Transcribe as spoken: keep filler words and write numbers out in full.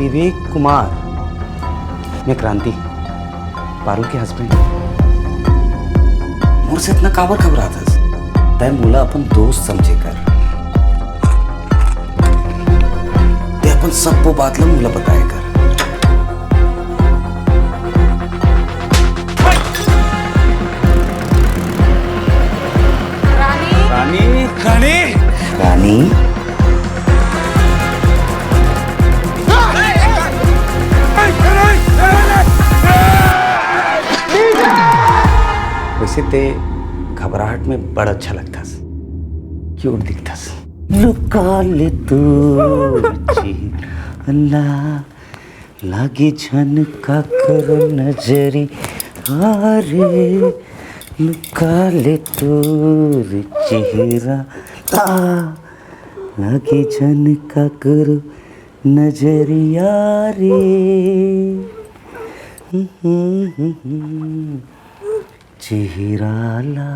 विवेक कुमार, मैं क्रांति, पारुल के हस्बैंड। मोर से इतना काबर घबराथस? तैं मोला अपन दोस्त समझे कर। तैं अपन सब्बो बात ला मोला बताए कर। रानी। रानी। रानी। रानी। वैसे तैं घबराहट में बड़ अच्छा लगथस, क्यूट दिखथस। लुका ले तोर चेहरा ला, लागे झन काकर नजरिया रे। लुका ले तोर चेहरा ला, लागे झन काकर नजरिया रे। चेहरा ला।